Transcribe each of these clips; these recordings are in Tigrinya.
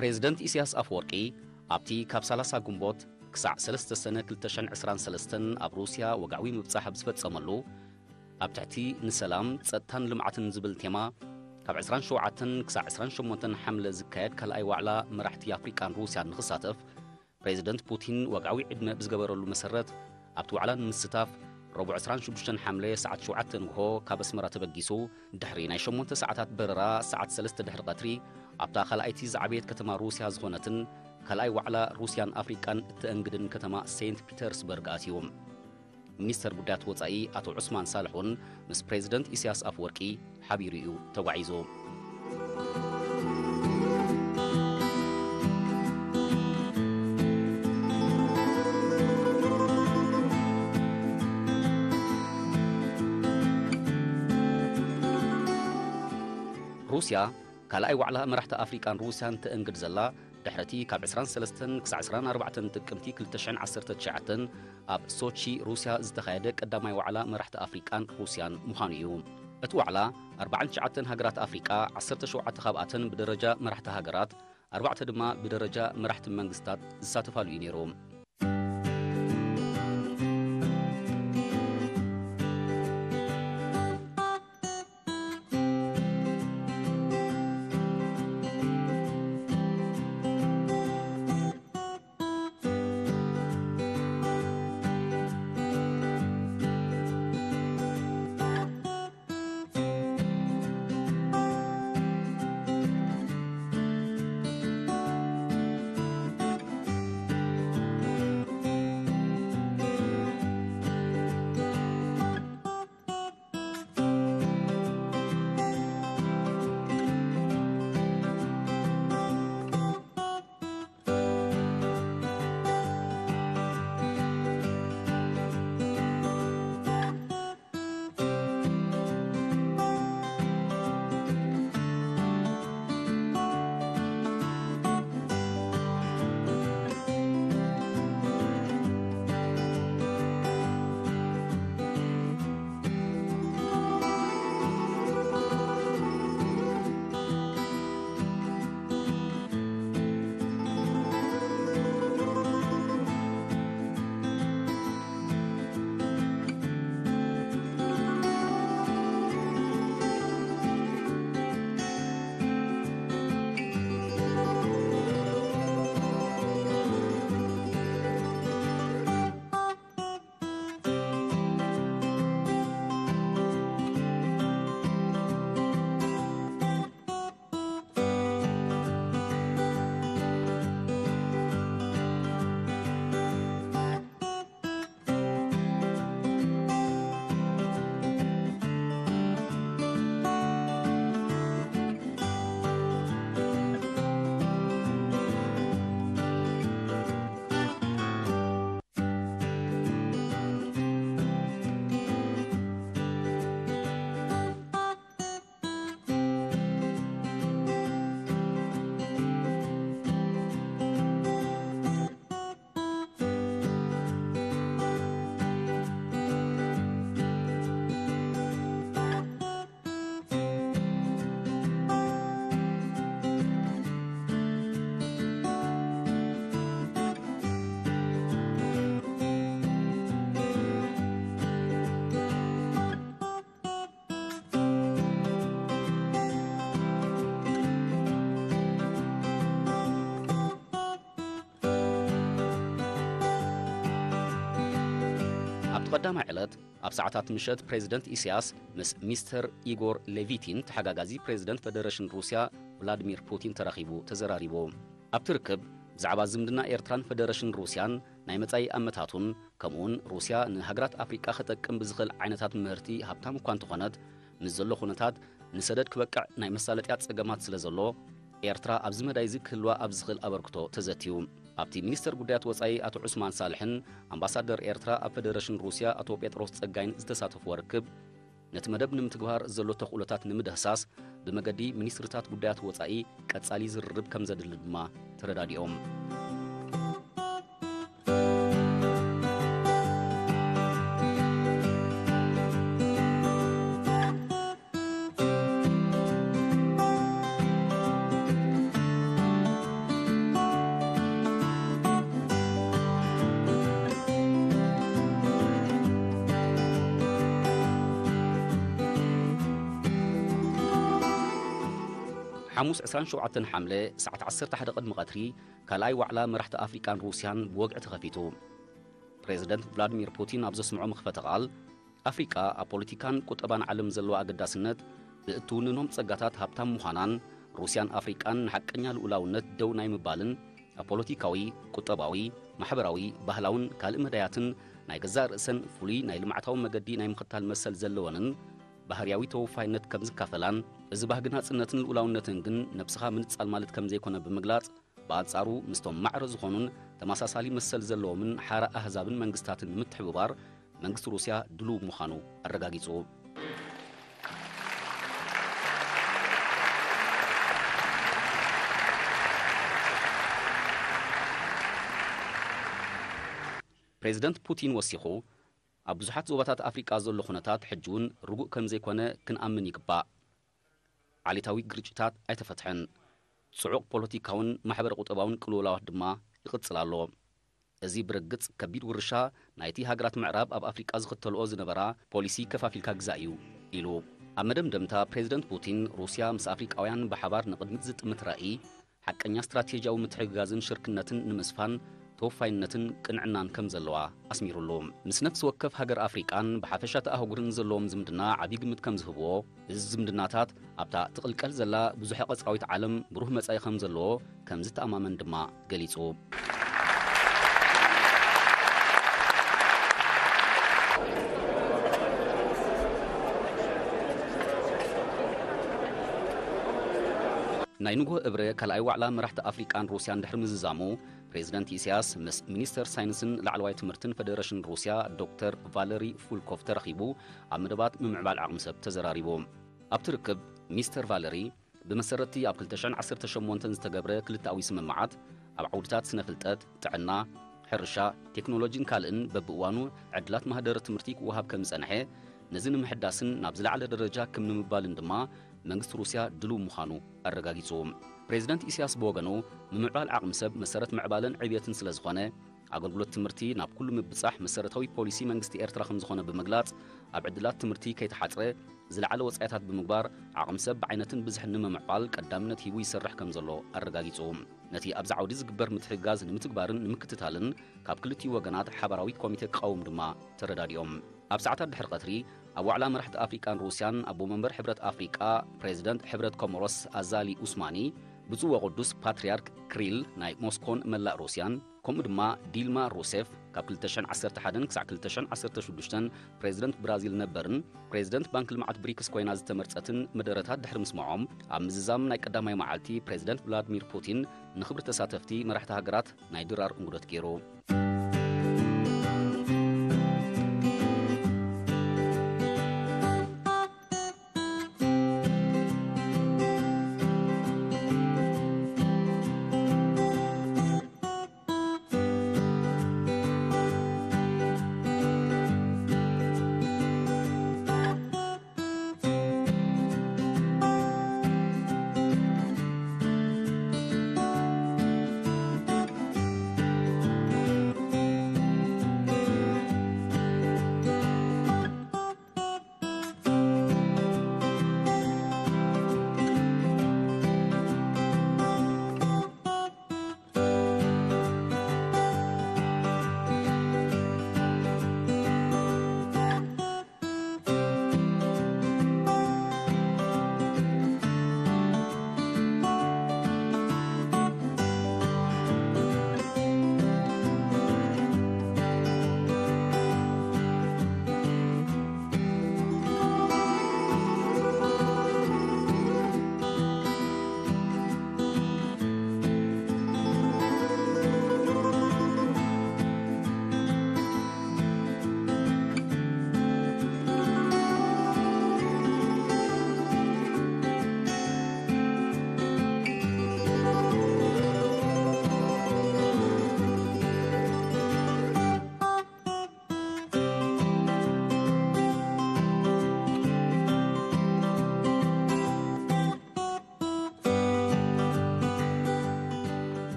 ፕሬዝደንት ኢሳያስ ኣፈወርቂ ኣብቲ ካብ ሰላሳ ግንቦት ክሳዕ ሰለስተ ሰነ ክልተ ሽሕን ዕስራን ሰለስተን ኣብ ሩስያ ወግዓዊ ምብጻሕ ኣብ ዝፈጸመሉ፣ ኣብ ትሕቲ ንሰላም፣ ጸጥታን ልምዓትን ዝብል ቴማ ካብ ዕስራን ሸውዓተን ክሳዕ ዕስራን ሸሞንተን ሓምለ ዝካየድ ካልኣይ ዋዕላ መራሕቲ ኣፍሪቃን ሩስያን ንኽሳተፍ ፕሬዝደንት ፑቲን ወግዓዊ ዕድመ ብዝገበረሉ መሰረት፣ ኣብቲ ዋዕላ ንምስታፍ ረቡዕ ዕስራን ሽዱሽተን ሓምለ ሰዓት ሸውዓተ ንግሆ ካብ ኣስመራ ተበጊሱ፣ ድሕሪ ናይ ሸሞንተ ሰዓታት በረራ ሰዓት ሰለስተ ድሕሪ ቀትሪ ኣብታ ካልኣይቲ ዝዓበየት ከተማ ሩስያ ዝኾነትን ካልኣይ ዋዕላ ሩስያን ኣፍሪቃን እተእንግድን ከተማ ሴንት ፒተርስበርግ ኣትዩ። ሚኒስተር ጉዳያት ወጻኢ ኣቶ ዑስማን ሳልሕ እውን ምስ ፕሬዝደንት ኢሳያስ ኣፈወርቂ ሓቢሩ እዩ ተጓዒዙ። ሩስያ ካልኣይ ዋዕላ መራሕቲ ኣፍሪቃን ሩስያን ተእንግድ ዘላ፣ ድሕረቲ ካብ ዕስራን ሰለስተን ክሳዕ ዕስራን ኣርባዕተን ጥቅምቲ ክልተ ሽሕን ዓሰርተ ትሽዓተን ኣብ ሶቺ ሩስያ ዝተኻየደ ቀዳማይ ዋዕላ መራሕቲ ኣፍሪቃን ሩስያን ምዃኑ እዩ። እቲ ዋዕላ ኣርባዓን ትሽዓተን ሃገራት ኣፍሪቃ፣ ዓሰርተ ሸውዓተ ካብኣተን ብደረጃ መራሕቲ ሃገራት፣ ኣርባዕተ ድማ ብደረጃ መራሕቲ መንግስታት ዝሳተፋሉ እዩ ነይሩ። ኣብቲ ቀዳማይ ዕለት፣ ኣብ ሰዓታት ምሸት ፕሬዝደንት ኢሳያስ ምስ ሚስተር ኢጎር ሌቪቲን፣ ተሓጋጋዚ ፕሬዝደንት ፈደረሽን ሩስያ ቭላድሚር ፑቲን ተራኺቡ ተዘራሪቡ። ኣብቲ ርክብ፣ ብዛዕባ ዝምድና ኤርትራን ፈደረሽን ሩስያን፣ ናይ መጻኢ ኣመታቱን፣ ከምኡውን ሩስያ ንሃገራት ኣፍሪቃ ክጠቅም ብዝኽእል ዓይነታት ምህርቲ ሃብታም እኳ እንተኾነት፣ ምስ ዘሎ ኩነታት ንሰደድ ክበቅዕ ናይ መሳለጥያ ጸገማት ስለ ዘሎ፣ ኤርትራ ኣብዚ መዳይ እዚ ክህልዋ ኣብ ዝኽእል ኣበርክቶ ተዘትዩ። ኣብቲ ሚኒስተር ጉዳያት ወጻኢ ኣቶ ዑስማን ሳልሕን ኣምባሳደር ኤርትራ ኣብ ፈደረሽን ሩስያ ኣቶ ጴጥሮስ ጸጋይን ዝተሳተፍዎ ርክብ፣ ነቲ መደብ ንምትግባር ዘሎ ተኽእሎታት ንምድህሳስ ብመገዲ ሚኒስትርታት ጉዳያት ወጻኢ ቀጻሊ ዝርርብ ከም ዘድሊ ድማ ተረዳዲኦም። ሓሙስ ዕስራን ሸውዓተን ሓምለ ሰዓት ዓሰርተ ሓደ ቅድሚ ቀትሪ ካልኣይ ዋዕላ መራሕቲ ኣፍሪቃን ሩስያን ብወግዒ ተኸፊቱ። ፕሬዚደንት ቭላድሚር ፑቲን ኣብ ዘስምዖ መኽፈቲ ቃል፣ ኣፍሪቃ ኣብ ፖለቲካን ቁጠባን ዓለም ዘለዋ ኣገዳስነት፣ ብእትውንኖም ጸጋታት ሃብታም ምዃናን፣ ሩስያን ኣፍሪቃን ንሓቀኛ ልኡላውነት ደው ናይ ምባልን፣ ኣብ ፖለቲካዊ፣ ቁጠባዊ፣ ማሕበራዊ፣ ባህላውን ካልእ መዳያትን ናይ ገዛእ ርእሰን ፍሉይ ናይ ልምዓታዊ መገዲ ናይ ምኽታል መሰል ዘለወንን፣ ባህርያዊ ተወፋይነት ከም ዝካፈላን፣ እዚ ባህጊ ናጽነትን ልኡላውነትን ግን ነብስኻ ምንጻል ማለት ከም ዘይኮነ ብምግላጽ፣ ብኣንጻሩ ምስቶም ማዕረ ዝኾኑን ተመሳሳሊ መሰል ዘለዎምን ሓራ ኣህዛብን መንግስታትን ንምትሕብባር መንግስቲ ሩስያ ድሉው ምዃኑ ኣረጋጊጹ። ፕሬዚደንት ፑቲን ወሲኹ፣ ኣብ ብዙሓት ዞባታት ኣፍሪቃ ዘሎ ኩነታት ሕጂ እውን ርጉእ ከም ዘይኮነ ክንኣምን ይግባእ። ዓሌታዊ ግርጭታት ኣይተፈትሐን። ጽዑቕ ፖለቲካውን ማሕበረ ቁጠባውን ቅልውላዋት ድማ ይቕጽል ኣሎ። እዚ ብርግጽ ከቢድ ውርሻ ናይቲ ሃገራት ምዕራብ ኣብ ኣፍሪቃ ዝኽተልኦ ዝነበራ ፖሊሲ ከፋፊልካ ግዛእ እዩ ኢሉ። ኣብ መደምደምታ ፕሬዚደንት ፑቲን ሩስያ ምስ ኣፍሪቃውያን ብሓባር ንቕድሚት ዝጥምት ራእይ፣ ሓቀኛ ስትራቴጂያዊ ምትሕግጋዝን ሽርክነትን ንምስፋን ተወፋይነትን ቅንዕናን ከም ዘለዋ ኣስሚሩሉ። ምስ ነፍሲ ወከፍ ሃገር ኣፍሪቃን ብሓፈሻ እታ ኣህጉርን ዘለዎም ዝምድና ዓቢ ግምት ከም ዝህብዎ፣ እዚ ዝምድናታት ኣብታ ትቕልቀል ዘላ ብዙሐ ቀጽራዊት ዓለም ብሩህ መጻኢ ከም ዘለዎ ከም ዝተኣማመን ድማ ገሊጹ። ናይ ንግሆ እብረ ካልኣይ ዋዕላ መራሕቲ ኣፍሪቃን ሩስያን ድሕሪ ምዝዛሙ፣ ፕሬዚደንት ኢሳያስ ምስ ሚኒስተር ሳይንስን ላዕለዋይ ትምህርትን ፈደረሽን ሩስያ ዶክተር ቫለሪ ፉልኮቭ ተራኺቡ ኣብ መደባት ምምዕባል ዓቕሚ ሰብ ተዘራሪቡ። ኣብቲ ርክብ፣ ሚስተር ቫለሪ፣ ብመሰረት'ቲ ኣብ ክልተ ሽሕን ዓሰርተ ሸሞንተን ዝተገብረ ክልተኣዊ ስምምዓት፣ ኣብ ዓውድታት ስነ-ፍልጠት፣ ጥዕና፣ ሕርሻ፣ ቴክኖሎጂን ካልእን በብእዋኑ ዕድላት ማህደረ ትምህርቲ ክወሃብ ከም ዝጸንሐ፣ ነዚ ንምሕዳስን ናብ ዝለዓለ ደረጃ ክም ንምባልን ድማ መንግስቲ ሩስያ ድሉው ምዃኑ ኣረጋጊጹ። ፕሬዚደንት ኢሳያስ ብወገኑ፣ ምምዕባል ዓቕሚ ሰብ መሰረት ምዕባለን ዕብየትን ስለ ዝኾነ፣ ኣገልግሎት ትምህርቲ ናብ ኩሉ ምብጻሕ መሰረታዊ ፖሊሲ መንግስቲ ኤርትራ ከም ዝኾነ ብምግላጽ፣ ኣብ ዕድላት ትምህርቲ ከይተሓጽረ ዝለዓለ ወጻኢታት ብምግባር፣ ዓቕሚ ሰብ ብዓይነትን ብዝሕን ንምምዕባል ቀዳምነት ሂቡ ይሰርሕ ከም ዘሎ ኣረጋጊጹ። ነቲ ኣብዚ ዓውዲ ዝግበር ምትሕግጋዝ ንምትግባርን ንምክትታልን ካብ ክልቲኡ ወገናት ሓባራዊ ኮሚተ ክቐውም ድማ ተረዳዲኦም። ኣብ ሰዓታት ድሕሪ ቀትሪ፣ ኣብ ዋዕላ መራሕቲ ኣፍሪቃን ሩስያን ኣቦ መንበር ሕብረት ኣፍሪቃ፣ ፕሬዚደንት ሕብረት ኮሞሮስ ኣዛሊ ኡስማኒ፣ ብፁዕ ወቅዱስ ፓትርያርክ ክሪል ናይ ሞስኮን መላእ ሩስያን፣ ከምኡ ድማ ዲልማ ሩሴፍ፣ ካብ ክልተ ሽሕን ዓሰርተ ሓደን ክሳዕ ክልተ ሽሕን ዓሰርተ ሽዱሽተን ፕሬዚደንት ብራዚል ነበርን ፕሬዚደንት ባንክ ልምዓት ብሪክስ ኮይና ዝተመርጸትን መደረታት ድሕሪ ምስማዖም፣ ኣብ ምዝዛም ናይ ቀዳማይ መዓልቲ ፕሬዚደንት ቭላድሚር ፑቲን ንኽብሪ ተሳተፍቲ መራሕቲ ሃገራት ናይ ድራር እንጉዶት ገይሩ።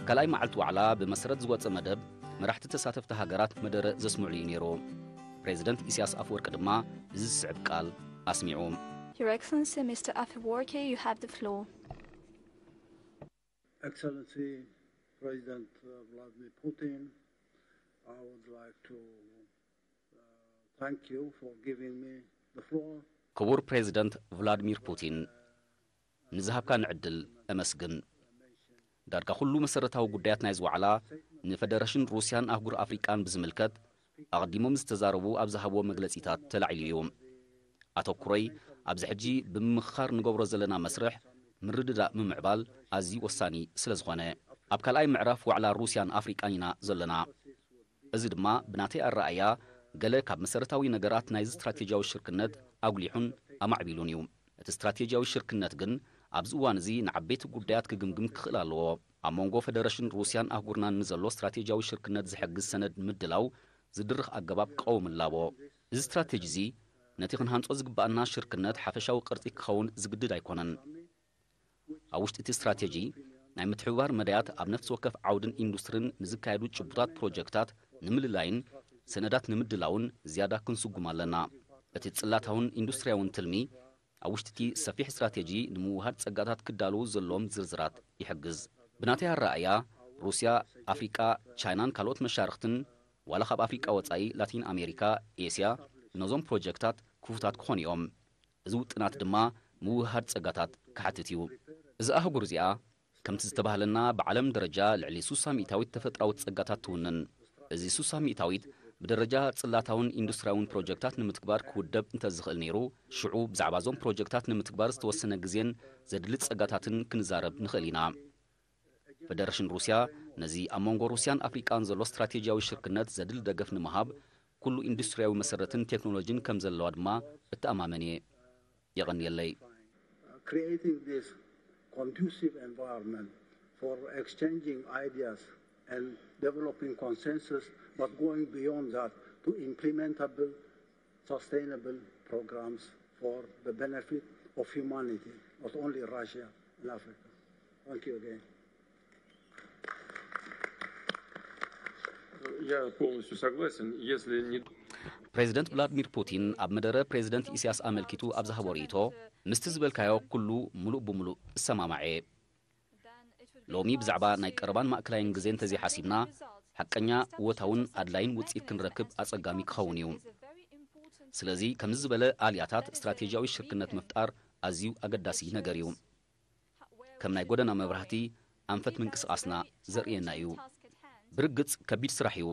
ካልኣይ መዓልቲ ዋዕላ ብመሰረት ዝወጸ መደብ፣ መራሕቲ ተሳተፍቲ ሃገራት መደረ ዘስምዑ እዩ ነይሩ። ፕሬዚደንት ኢሳያስ ኣፈወርቂ ድማ እዚ ዝስዕብ ቃል ኣስሚዑ። Your Excellency, Mister Afewerki, you have the floor. Excellency President uh, Vladimir Putin, I would like to uh, thank you for giving me the floor. ክቡር ፕሬዚደንት ቭላድሚር ፑቲን፣ ንዝሃብካኒ ዕድል እመስግን። ዳርጋ ኩሉ መሰረታዊ ጉዳያት ናይዚ ዋዕላ ንፈደረሽን ሩስያን ኣህጉር ኣፍሪቃን ብዝምልከት ኣቐዲሞም ዝተዛረቡ ኣብ ዝሃብዎ መግለጺታት ተላዒሉ እዩ። ኣተኩሮይ ኣብዚ ሕጂ ብምምኽኻር ንገብሮ ዘለና መስርሕ ምርድዳእ ምምዕባል ኣዝዩ ወሳኒ ስለ ዝኾነ፣ ኣብ ካልኣይ ምዕራፍ ዋዕላ ሩስያን ኣፍሪቃን ኢና ዘለና። እዚ ድማ ብናተይ ኣረኣእያ ገለ ካብ መሰረታዊ ነገራት ናይዚ ስትራቴጂያዊ ሽርክነት ኣጉሊሑን ኣማዕቢሉን እዩ። እቲ ስትራቴጂያዊ ሽርክነት ግን ኣብዚ እዋን እዚ ንዓበይቲ ጉዳያት ክግምግም ክኽእል ኣለዎ። ኣብ መንጎ ፈደረሽን ሩስያን ኣህጉርናን ንዘሎ ስትራቴጂያዊ ሽርክነት ዝሕግዝ ሰነድ ንምድላው ዝድርኽ ኣገባብ ክቐውም እላቦ። እዚ ስትራቴጂ እዚ ነቲ ክንሃንጾ ዝግባኣና ሽርክነት ሓፈሻዊ ቅርጺ ክኸውን ዝግድድ ኣይኮነን። ኣብ ውሽጢ እቲ ስትራቴጂ ናይ ምትሕብባር መዳያት ኣብ ነፍሲ ወከፍ ዓውድን ኢንዱስትሪን ንዝካየዱ ጭቡጣት ፕሮጀክታት ንምልላይን ሰነዳት ንምድላውን ዝያዳ ክንስጉም ኣለና። እቲ ጽላታውን ኢንዱስትሪያውን ትልሚ ኣብ ውሽጢ እቲ ሰፊሕ ስትራቴጂ ንምውሃድ ጸጋታት ክዳለዉ ዘለዎም ዝርዝራት ይሕግዝ። ብናተይ ኣረኣእያ ሩስያ፣ ኣፍሪቃ፣ ቻይናን ካልኦት መሻርኽትን ዋላ ካብ ኣፍሪቃ ወጻኢ ላቲን ኣሜሪካ፣ ኤስያ ነዞም ፕሮጀክታት ክፉታት ክኾኑ እዮም። እዚ ውጥናት ድማ ምውህሃድ ጸጋታት ክሓትት እዩ። እዚ ኣህጉር እዚኣ ከምቲ ዝተባህለና ብዓለም ደረጃ ልዕሊ ሱሳ ሚእታዊት ተፈጥራዊ ጸጋታት ትውንን። እዚ ሱሳ ሚእታዊት ብደረጃ ጽላታውን ኢንዱስትሪያውን ፕሮጀክታት ንምትግባር ክውደብ እንተዝኽእል ነይሩ፣ ሽዑ ብዛዕባ እዞም ፕሮጀክታት ንምትግባር ዝተወሰነ ግዜን ዘድሊ ጸጋታትን ክንዛረብ ንኽእል ኢና። ፈደረሽን ሩስያ ነዚ ኣብ መንጎ ሩስያን ኣፍሪቃን ዘሎ ስትራቴጂያዊ ሽርክነት ዘድሊ ደገፍ ንምሃብ ኩሉ ኢንዱስትሪያዊ መሰረትን ቴክኖሎጂን ከም ዘለዋ ድማ እተኣማመን እየ። የቐንየለይ። Creating this conducive environment for exchanging ideas and developing consensus, but going beyond that to implementable, sustainable programs for the benefit of humanity, not only Russia and Africa. Thank you again. Я полностью согласен. Если не ፕሬዚደንት ቭላድሚር ፑቲን ኣብ መደረ ፕሬዚደንት ኢሳያስ ኣመልኪቱ ኣብ ዝሃቦ ርእይቶ፣ ምስቲ ዝበልካዮ ኩሉ ምሉእ ብምሉእ እሰማማዕ እየ። ሎሚ ብዛዕባ ናይ ቀረባን ማእከላይን ግዜ እንተዘይሓሲብና፣ ሓቀኛ እወታውን ኣድላይን ውጽኢት ክንረክብ ኣጸጋሚ ክኸውን እዩ። ስለዚ ከምዚ ዝበለ ኣልያታት ስትራቴጂያዊ ሽርክነት ምፍጣር ኣዝዩ ኣገዳሲ ነገር እዩ። ከም ናይ ጎደና መብራህቲ ኣንፈት ምንቅስቓስና ዘርእየና እዩ። ብርግጽ ከቢድ ስራሕ እዩ።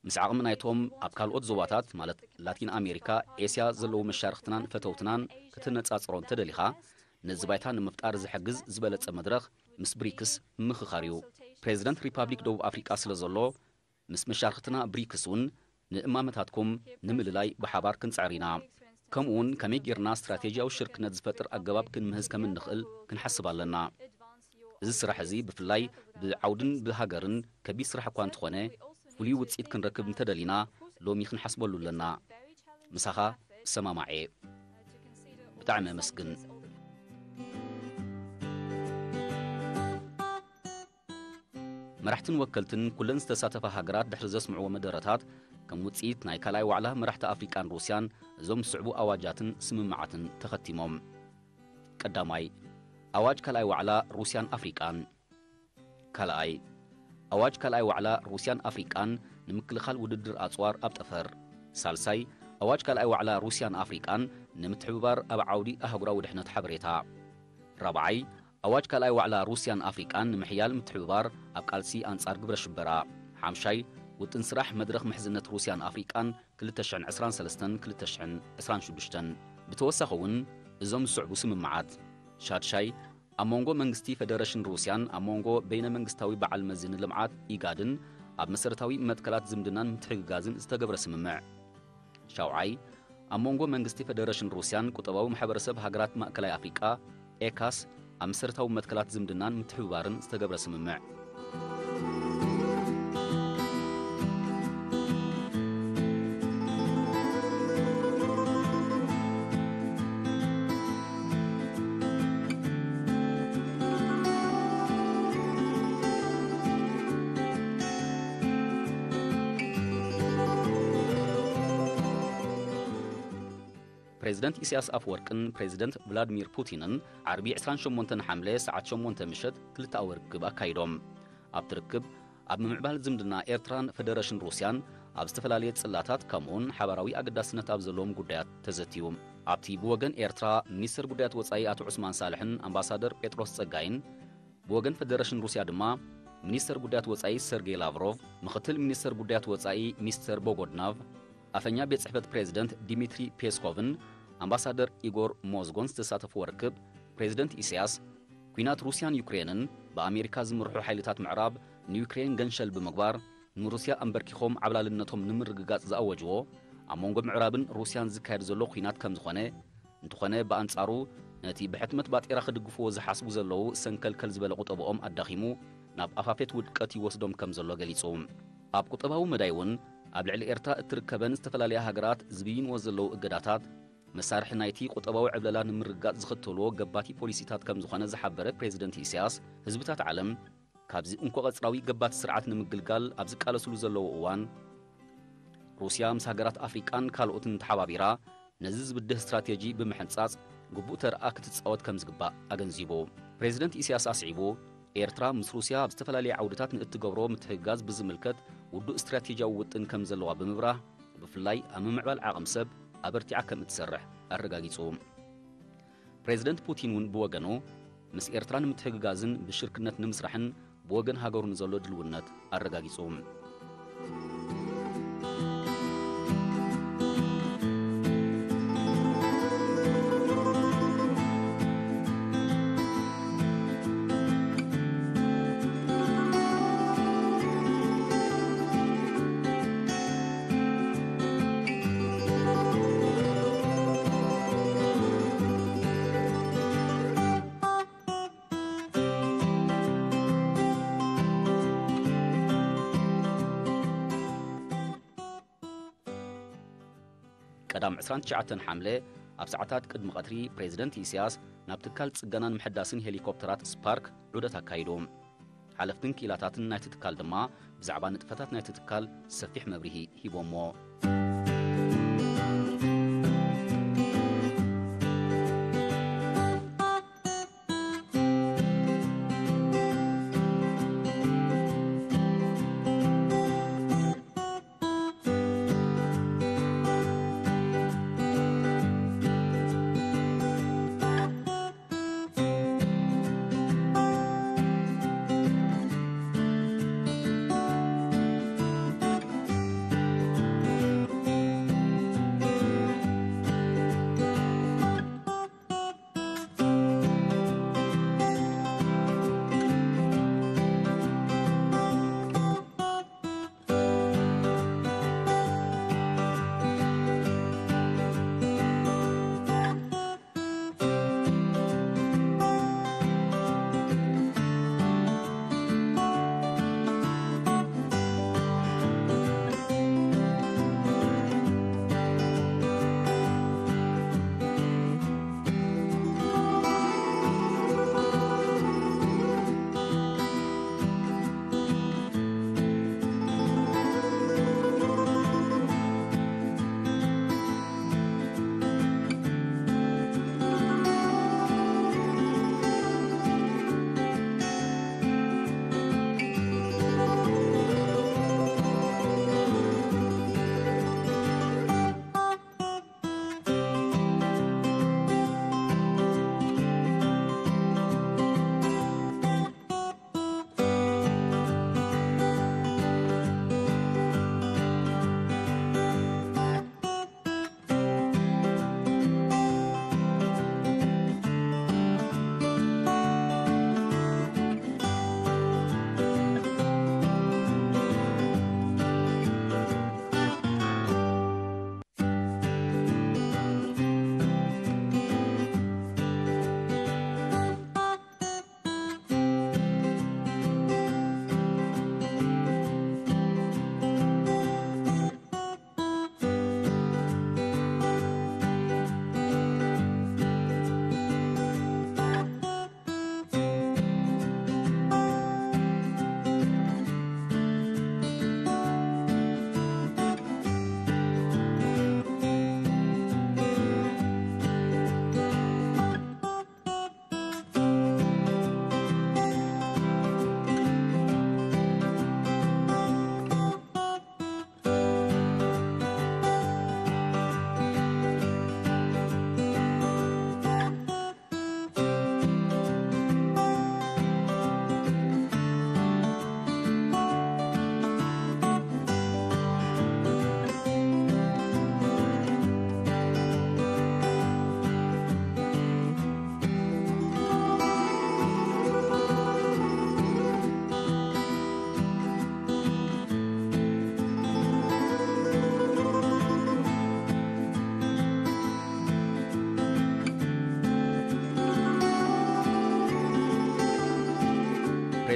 ምስ ዓቕሚ ናይቶም ኣብ ካልኦት ዞባታት ማለት ላቲን ኣሜሪካ፣ ኤስያ ዘለዉ መሻርኽትናን ፈተውትናን ክትነጻጽሮ እንተደሊኻ፣ ነዚ ባይታ ንምፍጣር ዝሕግዝ ዝበለጸ መድረኽ ምስ ብሪክስ ምምኽኻር እዩ። ፕሬዚደንት ሪፓብሊክ ደቡብ ኣፍሪቃ ስለ ዘሎ፣ ምስ መሻርኽትና ብሪክስ እውን ንእማመታትኩም ንምልላይ ብሓባር ክንጽዕር ኢና። ከምኡ እውን ከመይ ጌርና ስትራቴጂያዊ ሽርክነት ዝፈጥር ኣገባብ ክንምህዝ ከም እንኽእል ክንሓስብ ኣለና። እዚ ስራሕ እዚ ብፍላይ ብዓውድን ብሃገርን ከቢድ ስራሕ እኳ እንተኾነ፣ ፍሉይ ውጽኢት ክንረክብ እንተደሊና ሎሚ ክንሓስበሉ ኣለና። ምሳኻ እሰማማዕ እየ። ብጣዕሚ ኣመስግን። መራሕትን ወከልትን ኩለን ዝተሳተፋ ሃገራት ድሕሪ ዘስምዕዎ መደረታት፣ ከም ውጽኢት ናይ ካልኣይ ዋዕላ መራሕቲ ኣፍሪቃን ሩስያን እዞም ዝስዕቡ ኣዋጃትን ስምምዓትን ተኸቲሞም። ቀዳማይ፣ ኣዋጅ ካልኣይ ዋዕላ ሩስያን ኣፍሪቃን። ካልኣይ፣ ኣዋጅ ካልኣይ ዋዕላ ሩስያን ኣፍሪቃን ንምክልኻል ውድድር ኣጽዋር ኣብ ጠፈር። ሳልሳይ፣ ኣዋጅ ካልኣይ ዋዕላ ሩስያን ኣፍሪቃን ንምትሕብባር ኣብ ዓውዲ ኣህጉራዊ ድሕነት ሓበሬታ። ራብዓይ፣ ኣዋጅ ካልኣይ ዋዕላ ሩስያን ኣፍሪቃን ንምሕያል ምትሕብባር ኣብ ቃልሲ ኣንጻር ግብረ ሽበራ። ሓምሻይ፣ ውጥን ስራሕ መድረኽ ምሕዝነት ሩስያን ኣፍሪቃን ክልተ ሽሕን ዕስራን ሰለስተን ክልተ ሽሕን ዕስራን ሽዱሽተን። ብተወሳኺ እውን እዞም ዝስዕቡ ስምምዓት። ሻድሻይ፣ ኣብ መንጎ መንግስቲ ፈደረሽን ሩስያን ኣብ መንጎ በይነ መንግስታዊ በዓል መዚ ንልምዓት ኢጋድን ኣብ መሰረታዊ መትከላት ዝምድናን ምትሕግጋዝን ዝተገብረ ስምምዕ። ሻውዓይ፣ ኣብ መንጎ መንግስቲ ፈደረሽን ሩስያን ቁጠባዊ ማሕበረሰብ ሃገራት ማእከላይ ኣፍሪቃ ኤካስ ኣብ መሰረታዊ መትከላት ዝምድናን ምትሕብባርን ዝተገብረ ስምምዕ። ፕሬዚደንት ኢሳያስ ኣፈወርቅን ፕሬዚደንት ቭላድሚር ፑቲንን ዓርቢ ዕስራን ሸሞንተን ሓምለ ሰዓት ሸሞንተ ምሸት ክልተኣዊ ርክብ ኣካይዶም። ኣብቲ ርክብ ኣብ ምምዕባል ዝምድና ኤርትራን ፈደረሽን ሩስያን ኣብ ዝተፈላለየ ጽላታት ከምኡውን ሓባራዊ ኣገዳስነት ኣብ ዘለዎም ጉዳያት ተዘትዩ። ኣብቲ ብወገን ኤርትራ ሚኒስተር ጉዳያት ወጻኢ ኣቶ ዑስማን ሳልሕን ኣምባሳደር ጴጥሮስ ጸጋይን፣ ብወገን ፈደረሽን ሩስያ ድማ ሚኒስተር ጉዳያት ወጻኢ ሰርጌይ ላቭሮቭ፣ ምኽትል ሚኒስተር ጉዳያት ወጻኢ ሚስተር ቦጎድናቭ፣ ኣፈኛ ቤት ጽሕፈት ፕሬዚደንት ዲሚትሪ ፔስኮቭን ኣምባሳደር ኢጎር ሞዝጎን ዝተሳተፍዎ ርክብ፣ ፕሬዚደንት ኢሳያስ፣ ኲናት ሩስያን ዩክሬንን ብኣሜሪካ ዝምርሑ ሓይልታት ምዕራብ ንዩክሬን ገንሸል ብምግባር ንሩስያ ኣንበርኪኾም ዓብላልነቶም ንምርግጋጽ ዝኣወጅዎ፣ ኣብ መንጎ ምዕራብን ሩስያን ዝካየድ ዘሎ ኲናት ከም ዝኾነ፣ እንተኾነ ብኣንጻሩ ነቲ ብሕትመት ባጤራ ክድግፍዎ ዝሓስቡ ዘለዉ ሰንከልከል ዝበለ ቁጠብኦም ኣዳኺሙ ናብ ኣፋፌት ውድቀት ይወስዶም ከም ዘሎ ገሊጹ። ኣብ ቁጠባዊ መዳይ እውን ኣብ ልዕሊ ኤርትራ እትርከበን ዝተፈላለያ ሃገራት ዝብይንዎ ዘለዉ እገዳታት መሳርሒ ናይቲ ቁጠባዊ ዕብለላ ንምርግጋጽ ዝኽተልዎ ገባቲ ፖሊሲታት ከም ዝኾነ ዝሓበረ ፕሬዚደንት ኢሳያስ፣ ህዝብታት ዓለም ካብዚ እንኮ ቀጽራዊ ገባቲ ስርዓት ንምግልጋል ኣብ ዝቃለስሉ ዘለዉ እዋን፣ ሩስያ ምስ ሃገራት ኣፍሪቃን ካልኦትን ተሓባቢራ ነዚ ዝብድህ ስትራቴጂ ብምሕንጻጽ ግቡእ ተርኣ ክትጻወት ከም ዝግባእ ኣገንዚቡ። ፕሬዚደንት ኢሳያስ ኣስዒቡ፣ ኤርትራ ምስ ሩስያ ኣብ ዝተፈላለየ ዓውድታት ንእትገብሮ ምትሕግጋዝ ብዝምልከት ውዱእ ስትራቴጂያዊ ውጥን ከም ዘለዋ ብምብራህ፣ ብፍላይ ኣብ ምምዕባል ዓቕሚ ሰብ ኣበርቲዓ ከም እትሰርሕ ኣረጋጊጹ። ፕሬዚደንት ፑቲን እውን ብወገኑ፣ ምስ ኤርትራ ንምትሕግጋዝን ብሽርክነት ንምስራሕን ብወገን ሃገሩ ንዘሎ ድልውነት ኣረጋጊጹ። ቀዳም ዕስራን ትሽዓተን ሓምለ ኣብ ሰዓታት ቅድሚ ቀትሪ ፕሬዚደንት ኢሳያስ ናብ ትካል ጽገናን ምሕዳስን ሄሊኮፕተራት ስፓርክ ዑደት ኣካይዱ። ሓለፍትን ክኢላታትን ናይቲ ትካል ድማ ብዛዕባ ንጥፈታት ናይቲ ትካል ሰፊሕ መብርሂ ሂቦሞ።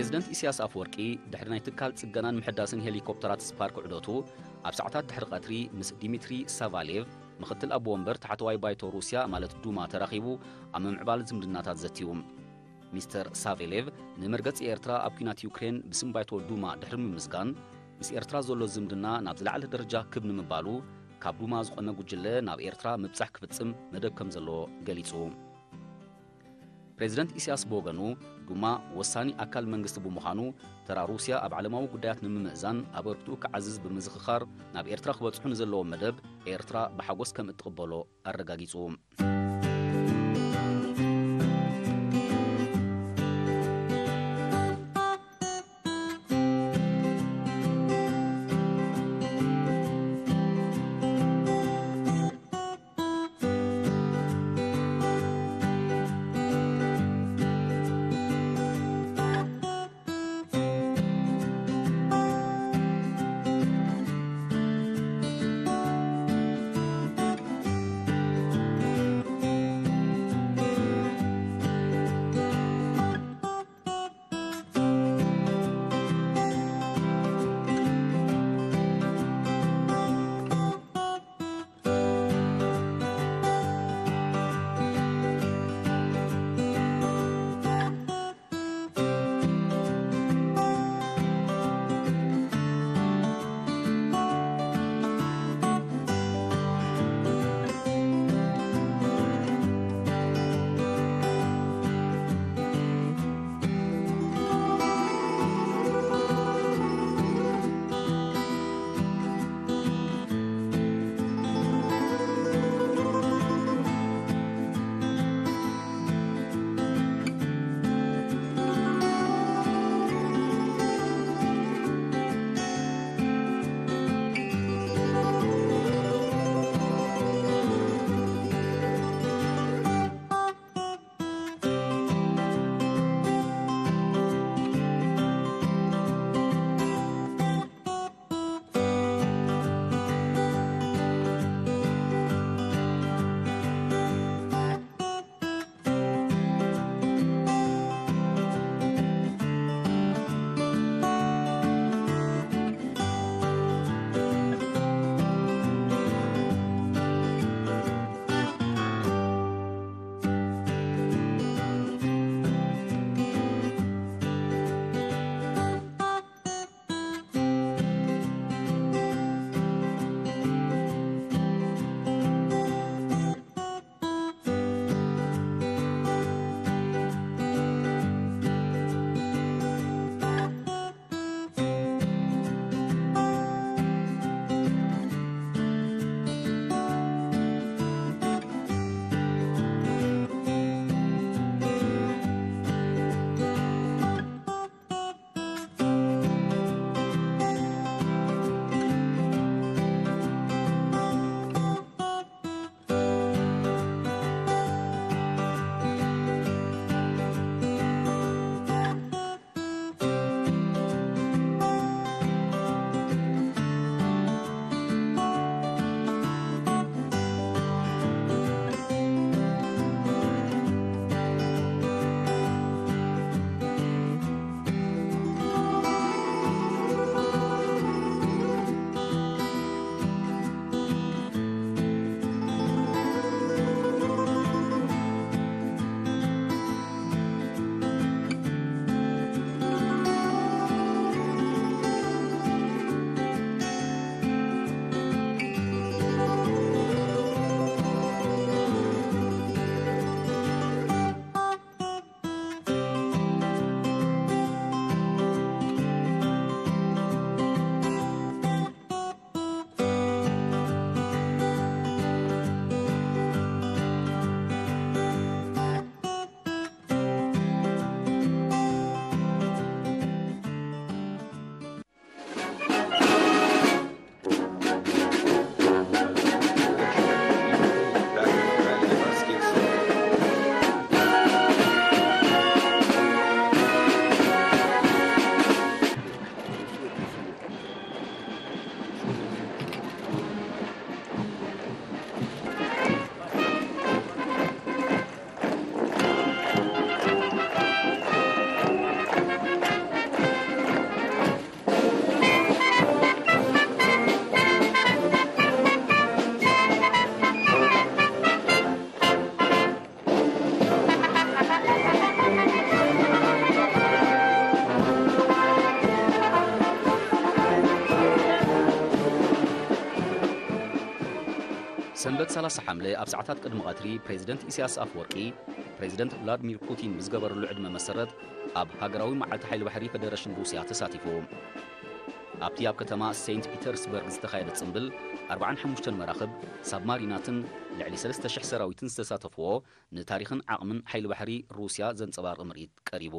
ፕሬዚደንት ኢሳያስ ኣፈወርቂ ድሕሪ ናይ ትካል ጽገናን ምሕዳስን ሄሊኮፕተራት ስፓርክ ዑደቱ ኣብ ሰዓታት ድሕሪ ቀትሪ ምስ ዲሚትሪ ሳቫሌቭ ምኽትል ኣቦ ወንበር ታሕተዋይ ባይቶ ሩስያ ማለት ዱማ ተራኺቡ ኣብ ምምዕባል ዝምድናታት ዘትዩ። ሚስተር ሳቬሌቭ ንመርገጺ ኤርትራ ኣብ ኲናት ዩክሬን ብስም ባይቶ ዱማ ድሕሪ ምምስጋን ምስ ኤርትራ ዘሎ ዝምድና ናብ ዝለዓለ ደረጃ ክብ ንምባሉ ካብ ዱማ ዝኾነ ጉጅለ ናብ ኤርትራ ምብጻሕ ክፍጽም መደብ ከም ዘለዎ ገሊጹ። ፕሬዚደንት ኢሳያስ ብወገኑ ዱማ ወሳኒ ኣካል መንግስቲ ብምዃኑ ተራ ሩስያ ኣብ ዓለማዊ ጉዳያት ንምምእዛን ኣበርክትኡ ክዓዝዝ ብምዝኽኻር ናብ ኤርትራ ክበጽሑ ንዘለዎም መደብ ኤርትራ ብሓጎስ ከም እትቕበሎ ኣረጋጊጹ። ሰንበት ሰላሳ ሓምለ ኣብ ሰዓታት ቅድሚ ቀትሪ ፕሬዚደንት ኢሳያስ ኣፈወርቂ ፕሬዚደንት ቭላድሚር ፑቲን ብዝገበረሉ ዕድመ መሰረት ኣብ ሃገራዊ መዓልቲ ሓይሊ ባሕሪ ፈደረሽን ሩስያ ተሳቲፉ። ኣብቲ ኣብ ከተማ ሴንት ፒተርስበርግ ዝተኻየደ ጽምብል ኣርብዓን ሓሙሽተን መራኽብ፣ ሳብማሪናትን ልዕሊ ሰለስተ ሽሕ ሰራዊትን ዝተሳተፍዎ ንታሪኽን ዓቕምን ሓይሊ ባሕሪ ሩስያ ዘንጸባርቕ ምርኢት ቀሪቡ።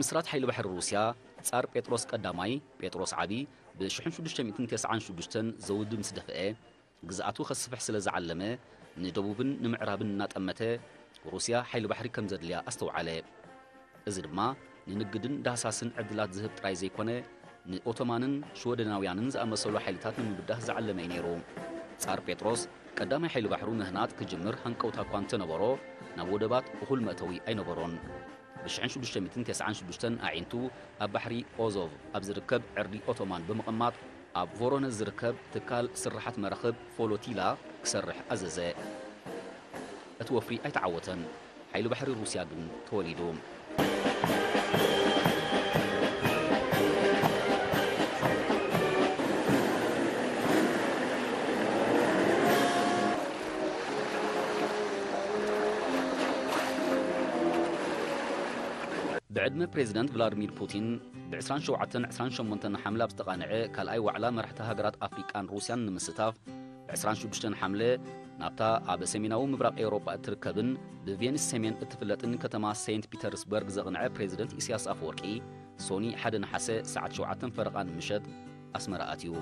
ምምስራት ሓይሊ ባሕሪ ሩስያ ጻር ጴጥሮስ ቀዳማይ፣ ጴጥሮስ ዓቢ፣ ብ ሽዱሽተ ሚእትን ተስዓን ሽዱሽተን ዘውዲ ምስ ደፍአ፣ ግዝኣቱ ከስፍሕ ስለ ዝዓለመ፣ ንደቡብን ንምዕራብን እናጠመተ ሩስያ ሓይሊ ባሕሪ ከም ዘድልያ ኣስተውዓለ። እዚ ድማ ንንግድን ዳህሳስን ዕድላት ዝህብ ጥራይ ዘይኮነ፣ ንኦቶማንን ሽወደናውያንን ዝኣመሰሉ ሓይልታት ንምብዳህ ዝዓለመ እዩ ነይሩ። ጻር ጴጥሮስ ቀዳማይ ሓይሊ ባሕሩ ምህናጽ ክጅምር ሃንቀውታ እኳ እንተነበሮ፣ ናብ ወደባት እኹል መእተዊ ኣይነበሮን። ብ ሽዱሽተ ሚእትን ተስዓን ሽዱሽተን ኣዒንቱ ኣብ ባሕሪ ኦዞቭ ኣብ ዝርከብ ዕርዲ ኦቶማን ብምቕማጥ፣ ኣብ ቮሮነ ዝርከብ ትካል ስርሓት መራኽብ ፎሎቲላ ክሰርሕ ኣዘዘ። እቲ ወፍሪ ኣይተዓወተን። ሓይሊ ባሕሪ ሩስያ ግን ተወሊዱ። ብዕድመ ፕሬዚደንት ቭላድሚር ፑቲን፣ ብ ዕስራን ሸውዓተን ዕስራን ሸሞንተን ሓምለ ኣብ ዝተቓንዐ ካልኣይ ዋዕላ መራሕቲ ሃገራት ኣፍሪቃን ሩስያን ንምስታፍ፣ ብ ዕስራን ሽዱሽተን ሓምለ ናብታ ኣብ ሰሜናዊ ምብራቕ ኤውሮጳ እትርከብን ብቬኒስ ሰሜን እትፍለጥን ከተማ ሴንት ፒተርስበርግ ዘቕንዐ ፕሬዚደንት ኢሳያስ ኣፈወርቂ፣ ሶኒ ሓደ ነሓሰ ሰዓት ሸውዓተን ፈረቓ ንምሸት ኣስመራ ኣትዩ።